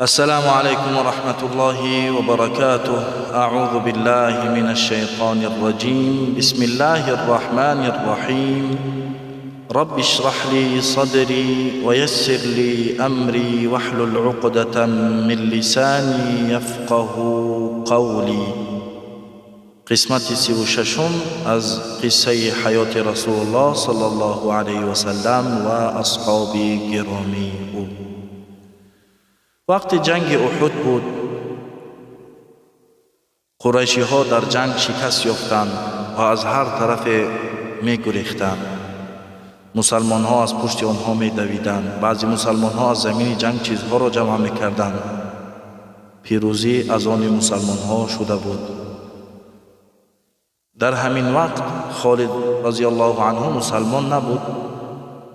السلام عليكم ورحمة الله وبركاته. أعوذ بالله من الشيطان الرجيم. بسم الله الرحمن الرحيم. رب اشرح لي صدري ويسر لي أمري واحلل عقدة من لساني يفقه قولي. قسمت 36 از قصه حیات رسول الله صلی الله علیه و سلم و اصحاب گرامی او. وقتی جنگ احد بود، قریشی ها در جنگ شکست یافتند و از هر طرف می گریختند. مسلمان ها از پشت آنها می دویدند. بعضی مسلمان ها از زمین جنگ چیزها را جمع می کردند. پیروزی از آن مسلمان ها شده بود. در همین وقت خالد رضی الله عنه مسلمان نبود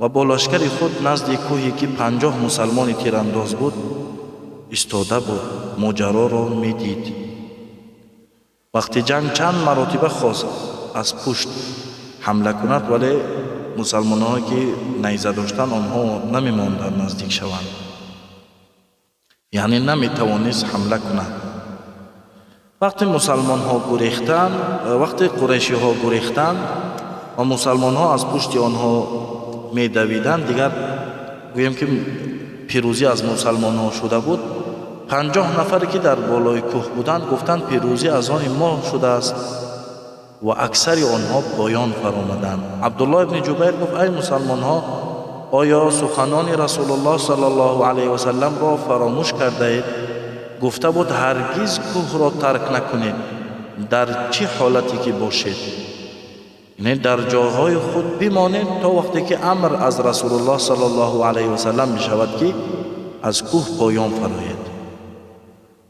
و با لشکر خود نزد کوهی که 50 مسلمان تیرانداز بود ایستاده بود، ماجرا را میدید. وقتی جنگ چند مراتبه خواست از پشت حمله کند، ولی مسلمان ها که نیزه داشتند آنها نمیماندند نزدیک شوند، یعنی نمیتوانست حمله کند. وقتی مسلمان ها گریختند، وقتی قریشی ها گریختند و مسلمان ها از پشت آنها میدویدند، دیگر گوییم که پیروزی از مسلمان ها شده بود. 50 نفری که در بالای کوه بودند گفتند پیروزی از آن ما شده است و اکثر آنها پایان فرآمدند. عبدالله ابن جبیر گفت ای مسلمان ها، آیا سخنان رسول الله صلی الله علیه و سلم را فراموش کرده اید؟ گفته بود هرگز کوه را ترک نکنید، در چه حالتی که باشید، یعنی در جاهای خود بمانید تا وقتی که امر از رسول الله صلی الله علیه و سلم می شود که از کوه پایان فرایید.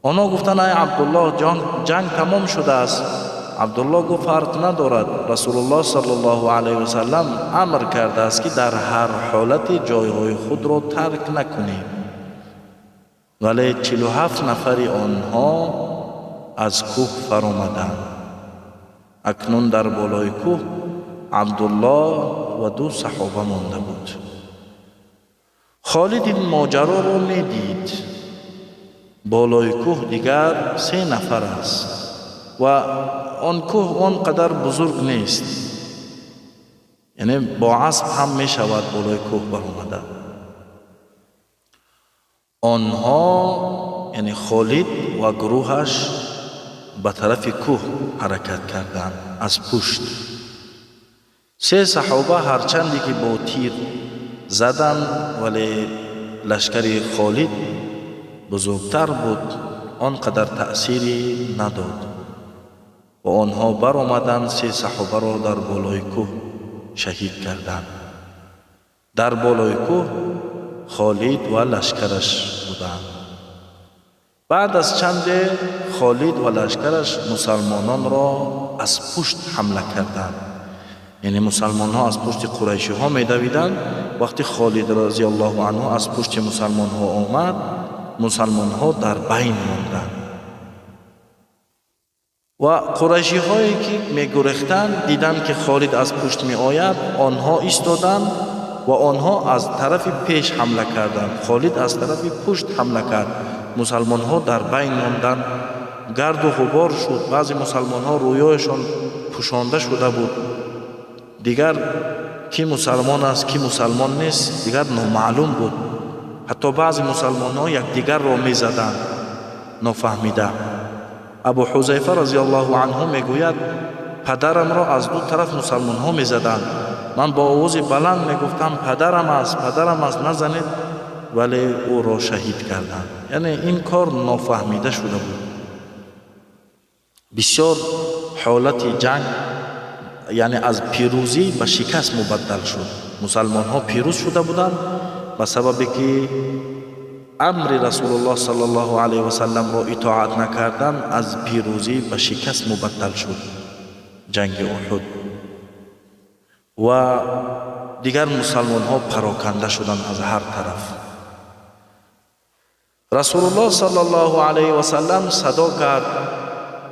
آنها گفتند ای عبدالله، جنگ تمام شده است. عبدالله گفت فرق ندارد، رسول الله صلی الله علیه و سلم امر کرده است که در هر حالت جایهای خود را ترک نکنید. ولی 47 نفر آنها از کوه فرآمدند. اکنون در بالای کوه عبدالله و 2 صحابه مانده بود. خالد این ماجرا را میدید. بالای کوه دیگر 3 نفر است و آن کوه آنقدر بزرگ نیست، یعنی با اسب هم می شود بالای کوه برآمده. آنها یعنی خالد و گروهش به طرف کوه حرکت کردند از پشت. 3 صحابه هرچندی که با تیر زدند، ولی لشکر خالد بزرگتر بود، آنقدر تأثیری نداد و آنها برآمدند. 3 صحابه را در بالای کوه شهید کردند. در بالای کوه خالد و لشکرش بودند. بعد از چند خالد و لشکرش مسلمانان را از پشت حمله کردند. یعنی مسلمان ها از پشت قریشی ها می دویدند. وقتی خالد رضی الله عنه از پشت مسلمان ها آمد، مسلمان ها در بین ماندند و قریشی هایی که می گریختند دیدند که خالد از پشت می آید، آنها ایستادند و آنها از طرف پیش حمله کردند. خالد از طرف پشت حمله کرد. مسلمان ها در بین ماندند. گرد و غبار شد. بعضی مسلمان ها رویایشان پوشانده شده بود. دیگر کی مسلمان است کی مسلمان نیست دیگر نامعلوم بود. حتی بعضی مسلمان ها یکدیگر را می زدند نافهمیده. ابو حذیفه رضی الله عنه می گوید پدرم را از 2 طرف مسلمان ها می زدند. من با آواز بلند می گفتم پدرم است، پدرم است، نزنید، ولی او را شهید کردند. یعنی این کار نافهمیده شده بود. بسیار حالت جنگ یعنی از پیروزی به شکست مبدل شد. مسلمان ها پیروز شده بودند به سبب که امر رسول الله صلی الله علیه و سلم را اطاعت نکردند، از پیروزی به شکست مبدل شد جنگ احد و دیگر مسلمان ها پراکنده شدند از هر طرف. رسول الله صلی الله علیه و سلم صدا کرد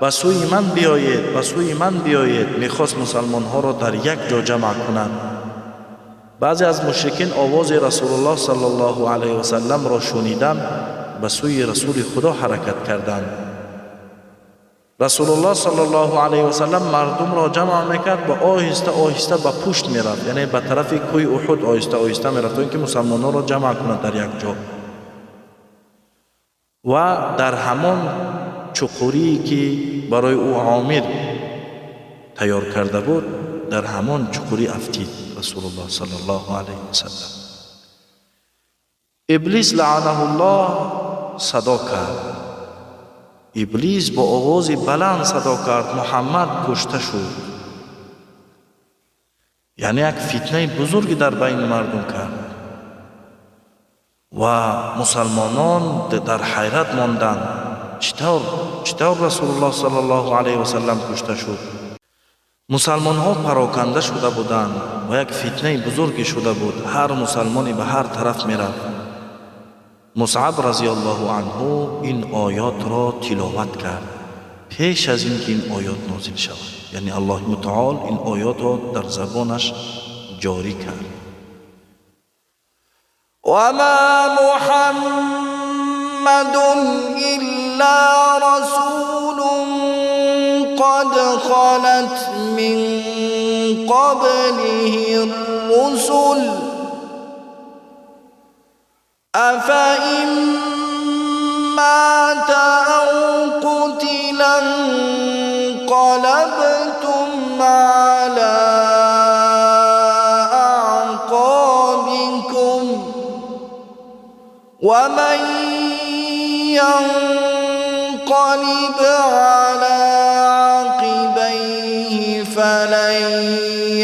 به سوی من بیایید، به سوی من بیایید. میخواست مسلمان ها را در یک جا جمع کند. بعضی از مشرکین آواز رسول الله صلی الله علیه و سلم را شنیدند، ба сӯи Расули Худо ҳаракат карданд. Расулуллоҳ саллаллоҳу алайҳи васаллам мардумро ҷамъ мекард ва оҳиста оҳиста ба пушт мерафт, яъне ба тарафи кӯҳи Уҳуд оҳиста оҳиста мерафт, то ин ки мусалмононро ҷамъ кунад дар як ҷо. Ва дар ҳамон чуқурие ки барои ӯ Омир тайёр карда буд, дар ҳамон чуқурӣ афтид Расулуллоҳ саллаллоҳу алайҳи васаллам. Иблис лаънаҳуллоҳ садо кард. Иблис бо овози баланд садо кард: Муҳаммад кушта шуд. Яъне як фитнаи бузурге дар байни мардум кард ва мусалмонон дар ҳайрат монданд. Чӣ тавр Расулуллоҳ саллаллоҳу алайҳи васаллам кушта шуд? Мусалмонҳо пароканда шуда буданд ва як фитнаи бузурге шуда буд. Ҳар мусалмоне ба ҳар тараф мерафт. Мусъаб разияллоҳу анҳу ин оётро тиловат кард пеш аз ин ки ин оёт нозил шавад. Яъне Аллоҳи мутаол ин оётро дар забонаш ҷорӣ кард. وما محمد إلا رسول قد خلت من قبله الرسل أفإن مات أو قتل انقلبتم على أعقابكم ومن ينقلب على عقبيه فلن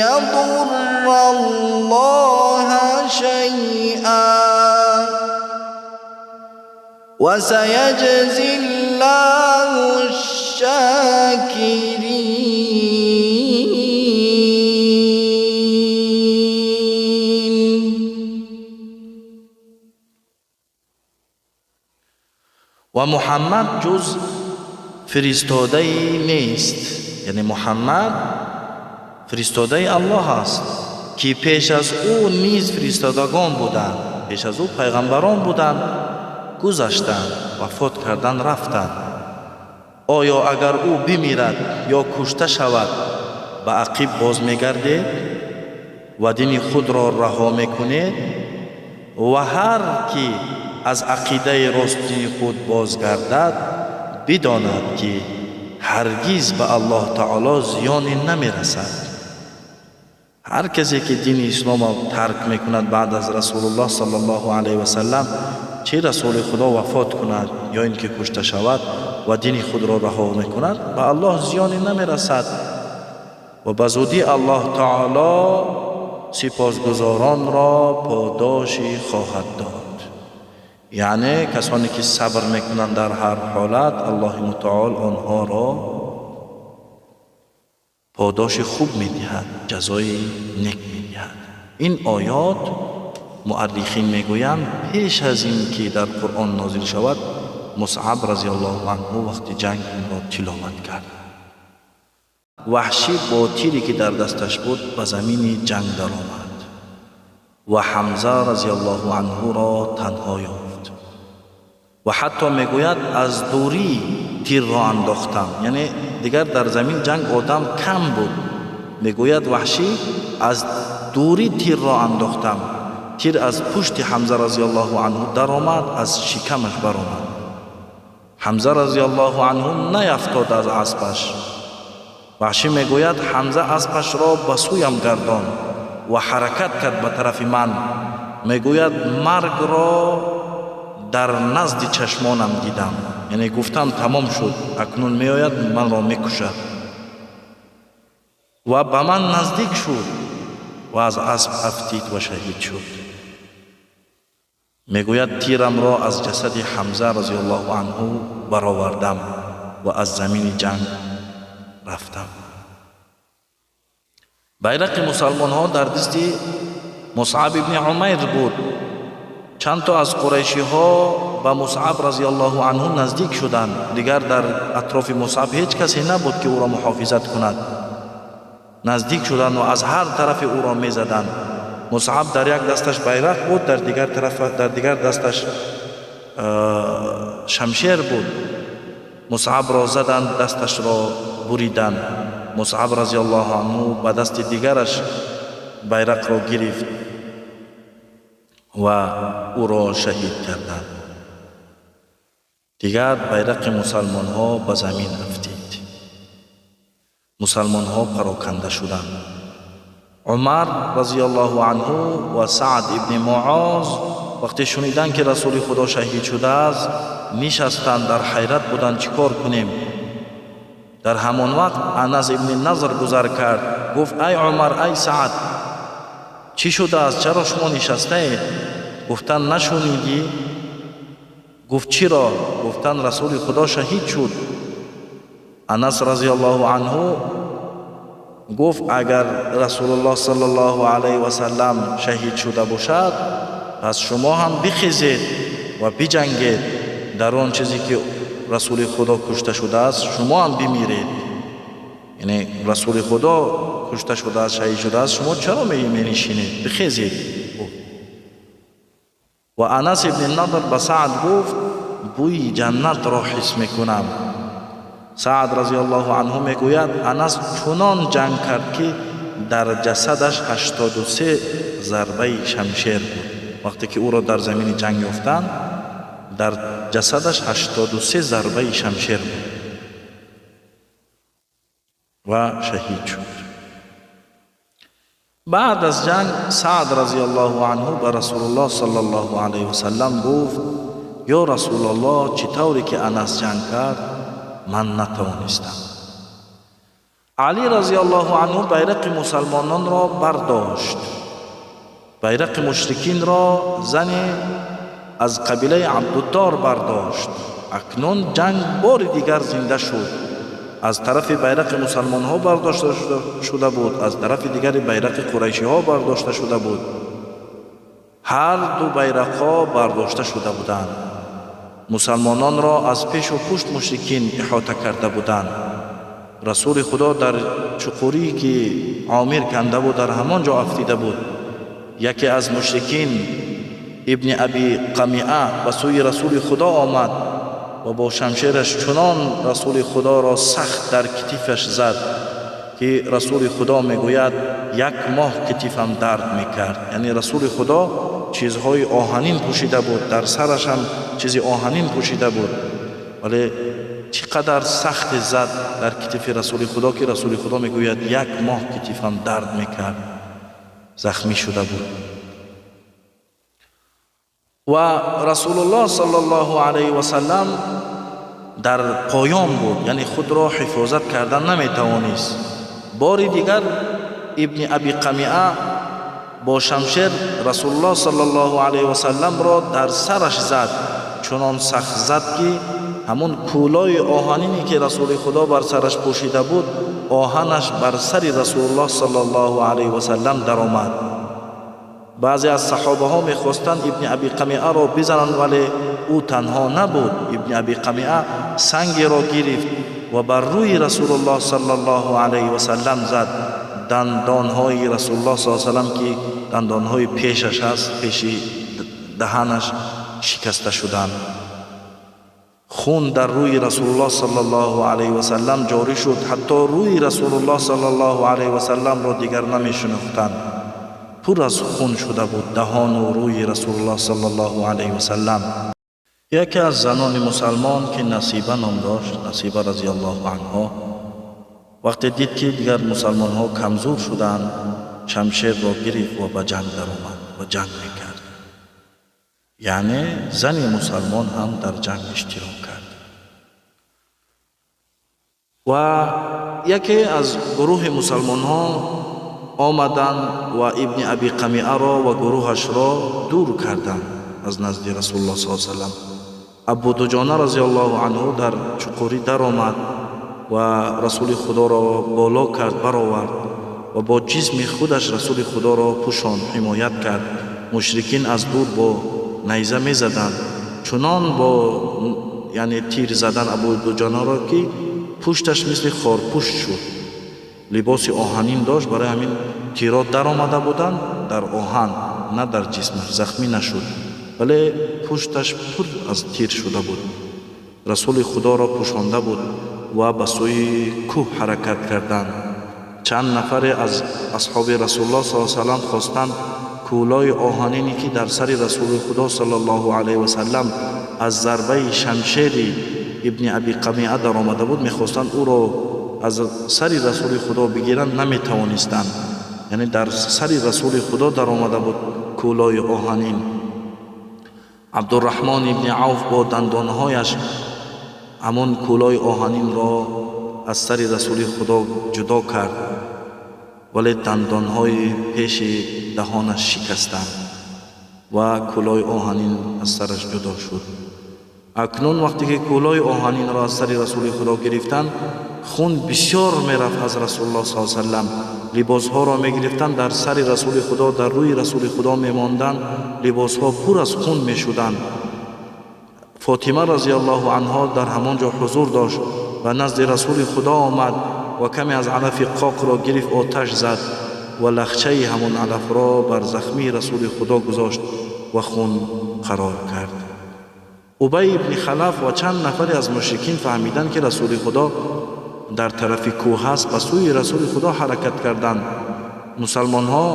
يضر الله شيئا وسيجزي الله الشاكرين. Ва Муҳаммад ҷуз фиристодаи нест, яъне Муҳаммад фиристодаи Аллоҳ аст, ки пеш аз ӯ низ фиристодагон буданд, пеш аз ӯ пайғамбарон буданд, гузаштанд, вафот кардан рафтанд. Оё агар ӯ бимирад ё кушта шавад, ба ақиб боз мегардед ва дини худро раҳо мекунед? Ва ҳар ки аз ақидаи ростии худ бозгардад, бидонад, ки ҳаргиз ба Аллоҳ таоло зиёне намерасад. Ҳар касе ки дини исломро тарк мекунад баъд аз Расулуллоҳ саллаллоҳу алайҳи васаллам, чӣ Расули Худо вафот кунад ё ин ки кушта шавад ва дини худро раҳо мекунад, ба Аллоҳ зиёне намерасад ва ба зудӣ Аллоҳ таоло сипосгузоронро подоши хоҳад дод. Яъне касоне ки сабр мекунанд дар ҳар ҳолат, Аллоҳи мутаол онҳоро подоши хуб медиҳад, ҷазои нек медиҳад. Ин оёт муаррихин мегӯянд пеш аз ин ки дар Қуръон нозил шавад, Мусъаб разияллоҳу анҳу вақти ҷанг инро тиловат кард. Ваҳшӣ бо тире ки дар дасташ буд ба замини ҷанг даромад ва Ҳамза разияллоҳу анҳуро танҳо ёфт ва ҳатто мегӯяд аз дурӣ тирро андохтам, яъне дигар дар замин ҷанг одам кам буд. Мегӯяд Ваҳшӣ аз дурӣ тирро андохтам, тир аз пушти Ҳамза разияллоҳу анҳу даромад, аз шикамаш баромад. Ҳамза разияллоҳу анҳу наяфтод аз аспаш. Ваҳшӣ мегӯяд Ҳамза аспашро ба сӯям гардонд ва ҳаракат кард ба тарафи ман. Мегӯяд маргро дар назди чашмонам дидам, яъне гуфтам тамом шуд, акнун меояд манро мекушад. Ва ба ман наздик шуд ва аз асп афтид ва шаҳид шуд. Мегӯяд тирамро аз ҷасади Ҳамза разияллоҳу анҳу баровардам ва аз замини ҷанг рафтам. Байрақи мусалмонҳо дар дасти Мусъаб ибни Умайр буд. Чанд то аз қурайшиҳо ба Мусъаб разияллоҳу анҳу наздик шуданд. Дигар дар атрофи Мусъаб ҳеҷ касе набуд, ки ӯро муҳофизат кунад. Наздик шуданд ва аз ҳар тарафи ӯро мезаданд. Мусъаб дар як дасташ байрақ буд, дар дигар тараф, дар дигар дасташ Шамшер буд. Мусъабро заданд, дасташро буриданд. Мусъаб разияллоҳу анҳу ба дасти дигараш байрақро гирифт ва ӯро шаҳид карданд. Дигар байрақи мусалмонҳо ба замин афтид. Мусалмонҳо пароканда шуданд. Умар разияллоҳу анҳу ва Саъд ибни Муоз вақте шуниданд, ки Расули Худо шаҳид шудааст, нишастанд, дар ҳайрат буданд, чӣ кор кунем. Дар ҳамон вақт Анас ибни Назр гузар кард, гуфт: ай Умар, ай Саъд, чӣ шудааст, чаро шумо нишастаед? Гуфтанд: нашунидӣ? Гуфт: чиро? Гуфтанд: Расули Худо шаҳид шуд. Анас разияллоҳу анҳу гуфт: агар Расулуллоҳ саллаллоҳу алайҳи васаллам шаҳид шуда бошад, пас шумо ҳам бихезед ва биҷангед. Дар он чизе ки Расули Худо кушта шудааст, шумо ҳам бимиред. Яъне Расули Худо кушта шудааст, шаҳид шудааст, шумо чаро менишинед? Бихезед. Ва Анас ибни Надр ба Саъд гуфт: бӯи ҷаннатро ҳис мекунам. Саъд разияллоҳу анҳу мегӯяд: Анас чунон ҷанг кард, ки дар ҷасадаш 83 зарбаи шамшер буд. Вақте ки ӯро дар замини ҷанг ёфтанд, дар ҷасадаш 83 зарбаи шамшер буд ва шаҳид шуд. Баъд аз ҷанг Саъд разияллоҳу анҳу ба Расулуллоҳ саллаллоҳу алайҳи васаллам гуфт: ё Расулаллоҳ, чӣ тавре ки Анас ҷанг кард, ман натавонистам. Алӣ разияллоҳу анҳу байрақи мусалмононро бардошт. Байрақи мушрикинро зане аз қабилаи Абдуддор бардошт. Акнун ҷанг бори дигар зинда шуд. Аз тарафи байрақи мусалмонҳо бардошта шуда буд, аз тарафи дигари байрақи қурайшиҳо бардошта шуда буд. Ҳар ду байрақҳо бардошта шуда буданд. Мусалмононро аз пешу пушт мушрикин иҳота карда буданд. Расули Худо дар чуқурие ки Омир канда буд, дар ҳамон ҷо афтида буд. Яке аз мушрикин, Ибни Аби Қамиа, ба сӯи Расули Худо омад ва бо шамшераш чунон Расули Худоро сахт дар китифаш зад, ки Расули Худо мегӯяд: як моҳ китифам дард мекард. Яъне Расули Худо чизҳои оҳанин пӯшида буд, дар сарашам чизи оҳанин пӯшида буд, вале чӣ қадар сахте зад дар китифи Расули Худо, ки Расули Худо мегӯяд: як моҳ китифам дард мекард, захмӣ шуда буд. Ва Расулуллоҳ саллаллоҳу алайҳи васаллам дар поён буд, яъне худро ҳифозат кардан наметавонист. Бори дигар Ибни Аби Қамиа бо шамшер Расулуллоҳ саллаллоҳу алайҳи васалламро дар сараш зад. Чунон сахт зад, ки ҳамун кӯлои оҳанине ки Расули Худо бар сараш пӯшида буд, оҳанаш бар сари Расулуллоҳ саллаллоҳу алайҳи васаллам даромад. Баъзе аз саҳобаҳо мехостанд Ибни Аби Қамиаро бизананд, вале ӯ танҳо набуд. Ибни Аби Қамиа сангеро гирифт ва бар рӯи Расулуллоҳ саллаллоҳу алайҳи васаллам зад. Дандонҳои Расулуллоҳ саллаллоҳу алайҳи васаллам, ки дандонҳои пешаш аст, пеши даҳанаш, шикаста шуданд. Хун дар рӯи Расулуллоҳ саллаллоҳу алайҳи васаллам ҷорӣ шуд, ҳатто рӯи Расулуллоҳ саллаллоҳу алайҳи васалламро дигар намешинохтанд. Пур аз хун шуда буд даҳону рӯи Расулуллоҳ саллаллоҳу алайҳи васаллам. Яке аз занони мусалмон, ки Насиба ном дошт, Насиба разияллоҳу анҳо, вақте дид, ки дигар мусалмонҳо камзур шуданд, шамшерро гирифт ва ба ҷанг даромад ва ҷанг мекард. Яъне зани мусалмон ҳам дар ҷанг иштирок кард. Ва яке аз гурӯҳи мусалмонҳо омаданд ва Ибни Аби Қамиаро ва гурӯҳашро дур карданд аз назди Расулуллоҳ саллаллоҳу алайҳи васаллам. Абу Дуҷона разияллоҳу анҳу дар чуқурӣ даромад ва Расули Худоро боло кард, баровард ва бо ҷисми худаш Расули Худоро пӯшонд, ҳимоят кард. Мушрикин аз дур бо найза мезаданд, чунон бо яъне тир задан Абу Дуҷонаро, ки пушташ мисли хорпушт шуд. Либоси оҳанин дошт, барои ҳамин тиро даромада буданд дар оҳан, на дар ҷисмаш, захмӣ нашуд, вале пушташ пур аз тир шуда буд. Расули Худоро пӯшонда буд ва ба сӯи кӯҳ ҳаракат карданд. Чанд нафаре аз асҳоби Расулуллоҳ саллаллоҳу алайҳи васаллам хостанд кӯлои оҳанине, ки дар сари Расули Худо саллаллоҳу алайҳи васаллам аз зарбаи шамшери Ибни Аби Қамиа даромада буд, мехостанд ӯро аз сари Расули Худо бигиранд, наметавонистанд. Яъне дар сари Расули Худо даромада буд кӯлои оҳанин. Абдурраҳмон ибни Авф бо дандонҳояш ҳамон кӯлои оҳанинро аз сари Расули Худо ҷудо кард, вале дандонҳои пеши даҳонаш шикастанд ва кӯлои оҳанин аз сараш ҷудо шуд. Акнун вақте ки кӯлои оҳанинро аз сари Расули Худо гирифтанд, хун бисёр мерафт аз Расулуллоҳ саллаллоҳу алайҳи васаллам. Либосҳоро мегирифтанд, дар сари Расули Худо, дар рӯи Расули Худо мемонданд, либосҳо пур аз хун мешуданд. Фотима разияллоҳу анҳо дар ҳамон ҷо ҳузур дошт, ба назди Расули Худо омад ва каме аз алафи қоқро гирифт, оташ зад ва лахчаи ҳамон алафро бар захмии Расули Худо гузошт ва хун қарор кард. Убай ибни Халаф ва чанд нафаре аз мушрикин фаҳмиданд, ки Расули Худо дар тарафи кӯҳ ҳаст, ба сӯи Расули Худо ҳаракат карданд. Мусалмонҳо,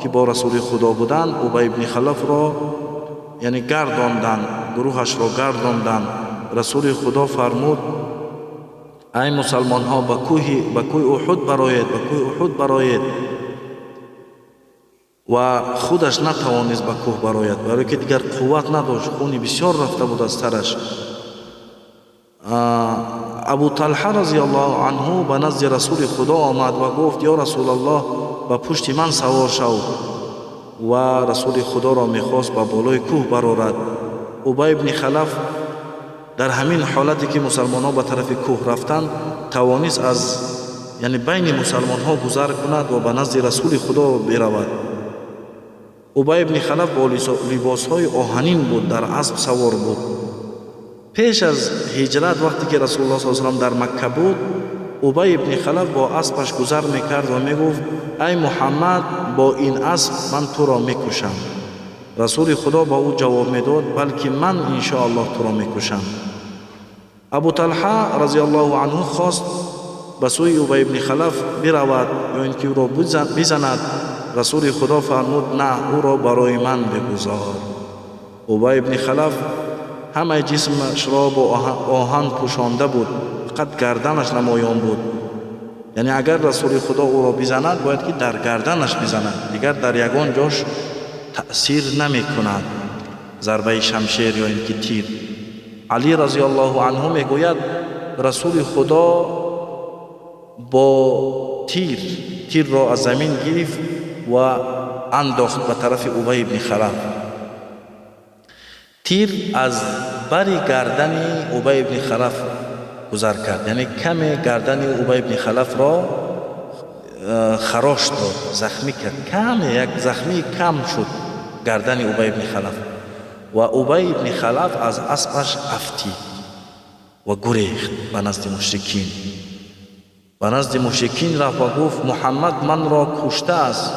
ки бо Расули Худо буданд, Убай ибни Халафро яъне гардонданд, гурӯҳашро гардонданд. Расули Худо фармуд: ай мусалмонҳо, ба кӯҳи Уҳуд бароед, ба кӯҳи Уҳуд бароед. Ва худаш натавонист ба кӯҳ барояд, барое ки дигар қувват надошт, хуни бисёр рафта буд аз сараш. Абу Талҳа разияллоҳу анҳу ба назди Расули Худо омад ва гуфт: ё Расулаллоҳ, ба пушти ман савор шав. Ва Расули Худоро мехост ба болои кӯҳ барорад. Убай ибни Халаф дар ҳамин ҳолате, ки мусалмонҳо ба тарафи кӯҳ рафтанд, тавонист аз яъне байни мусалмонҳо гузар кунад ва ба назди Расули Худо биравад. Убай ибни Халаф бо либосҳои оҳанин буд, дар асп савор буд. Пеш аз ҳиҷрат, вақте ки Расулуллоҳ саллаллоҳу алайҳи васаллам дар Макка буд, Убай ибни Халаф бо аспаш гузар мекард ва мегуфт: ай Муҳаммад, бо ин асп ман туро мекушам. Расули Худо ба ӯ ҷавоб медод: балки ман иншоаллоҳ туро мекушам. Абу Талҳа разияллоҳу анҳу хост ба сӯи Убай ибни Халаф биравад ё ин ки ӯро бизанад. Расули Худо фармуд: на, ӯро барои ман бигузор. Убай ибни Халаф ҳамаи ҷисмашро бо оҳан пӯшонда буд, фақат гарданаш намоён буд. Яъне агар Расули Худо ӯро бизанад, бояд ки дар гарданаш бизанад, дигар дар ягон ҷош таъсир намекунад зарбаи шамшер ё ин ки тир. Алӣ разияллоҳу анҳу мегӯяд: Расули Худо бо тирро аз замин гирифт ва андохт ба тарафи Убай ибни Халаф. Тир аз бари гардани Убай ибни Халаф гузар кард, яъне каме гардани Убай ибни Халафро харош дод, захмӣ кард, каме як захмии кам шуд гардани Убай ибни Халаф. Ва Убай ибни Халаф аз аспаш афтид ва гурехт ба назди мушрикин. Ба назди мушрикин рафт ва гуфт: Муҳаммад манро куштааст.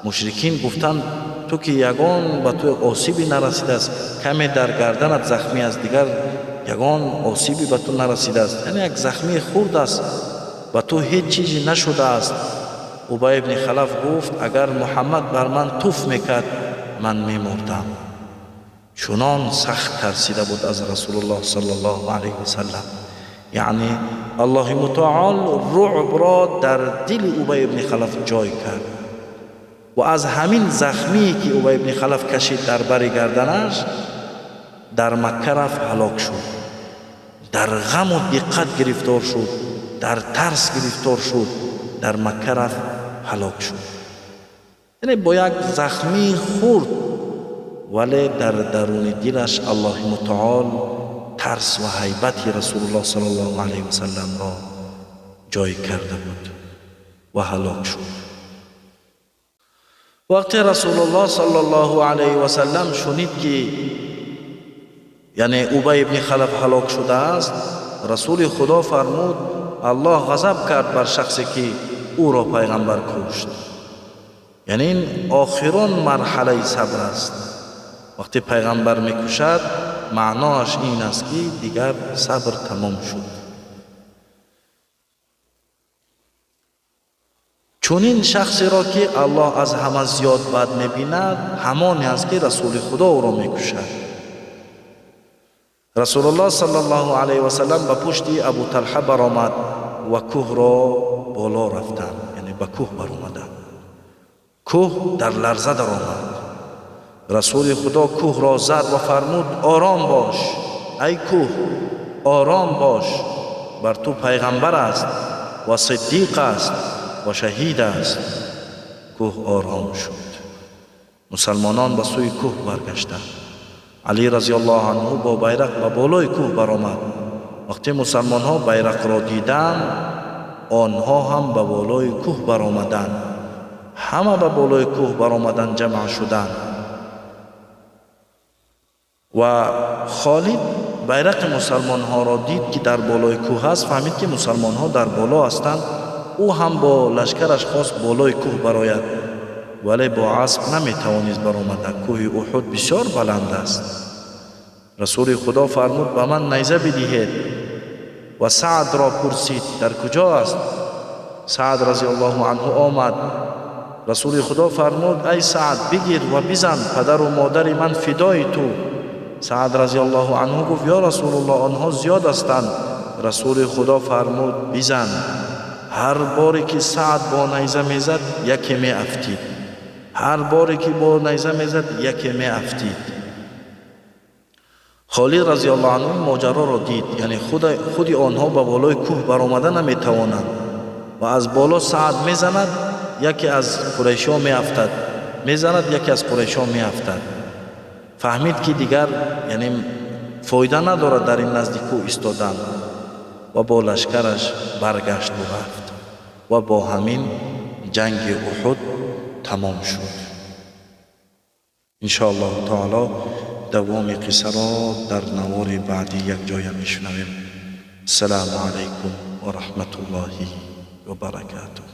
Мушрикин гуфтанд: ту ки ягон ба ту осибе нарасидааст, каме дар гарданат захмӣ аст, дигар ягон осибе ба ту нарасидааст, яъне як захмии хурд аст, ба ту ҳеҷ чизе нашудааст. Убай ибни Халаф гуфт: агар Муҳаммад бар ман туф мекард, ман мемурдам. Чунон сахт тарсида буд аз Расулуллоҳ саллаллоҳу алайҳи васаллам. Яъне Аллоҳи мутаол рӯъбро дар дили Убай ибни Халаф ҷой кард ва аз ҳамин захмие, ки Убай ибни Халаф кашид дар бари гарданаш, дар Макка рафт ҳалок шуд, дар ғаму диққат гирифтор шуд, дар тарс гирифтор шуд, дар Макка рафт ҳалок шуд. Яъне бо як захмии хурд, вале дар даруни дилаш Аллоҳи мутаол тарс ва ҳайбати Расулуллоҳ саллаллоҳу алайҳи васалламро ҷой карда буд ва ҳалок шуд. Вақте Расулуллоҳ саллаллоҳу алайҳи васаллам шунид, ки яъне Убай ибни Халаф ҳалок шудааст, Расули Худо фармуд: Аллоҳ ғазаб кард бар шахсе, ки ӯро пайғамбар кушт. Яъне ин охирон марҳалаи сабр аст. Вақте пайғамбар мекушад, Маъноаш ин аст, ки дигар сабр тамом шуд. Чунин шахсеро, ки Аллоҳ аз ҳама зиёд бад мебинад, ҳамоне аст, ки Расули Худо ӯро мекушад. Расулуллоҳ саллаллоҳу алайҳи васаллам ба пушти Абу Талҳа баромад ва кӯҳро боло рафтанд, яъне ба кӯҳ баромаданд. Кӯҳ дар ларза даромад. Расули Худо кӯҳро зад ва фармуд: ором бош, ай кӯҳ, ором бош, бар ту пайғамбар аст ва сиддиқ аст ва шаҳид аст. Кӯҳ ором шуд. Мусалмонон ба сӯи кӯҳ баргаштанд. Алӣ разияллоҳу анҳу бо байрақ ба болои кӯҳ баромад. Вақте мусалмонҳо байрақро диданд, онҳо ҳам ба болои кӯҳ баромаданд. Ҳама ба болои кӯҳ баромадан, ҷамъ шуданд. Ва Холид байрақи мусалмонҳоро дид, ки дар болои кӯҳ аст, фаҳмид, ки мусалмонҳо дар боло ҳастанд. Ӯ ҳам бо лашкараш хост болои кӯҳ барояд, вале бо асп наметавонист баромада. Кӯҳи Уҳуд бисёр баланд аст. Расули Худо фармуд: ба ман найза бидиҳед. Ва Саъдро пурсид: дар куҷо аст? Саъд разияллоҳу анҳу омад. Расули Худо фармуд: ай Саъд, бигир ва бизан, падару модари ман фидои ту. Саъд разияллоҳу анҳу гуфт: ё Расулуллоҳ, онҳо зиёд ҳастанд. Расули Худо фармуд: бизан. Ҳар боре ки Саъд бо найза мезад, яке меафтид. Ҳар боре ки бо найза мезад, яке меафтид. Холид разияллоҳу анҳу моҷароро дид, яъне худи онҳо ба болои кӯҳ баромада наметавонанд ва аз боло Саъд мезанад, яке аз қурайшиҳо меафтад, мезанад, яке аз қурайшиҳо меафтад. Фаҳмид, ки дигар яъне фоида надорад дар ин назди кӯҳ истодан, ва бо лашкараш баргашту рафт ва бо ҳамин ҷанги Уҳуд тамом шуд. Иншоаллоҳу таоло давоми қиссаро дар навори баъдӣ якҷоя мешунавем. Ассалому алайкум ва раҳматуллоҳи ва баракатуҳ.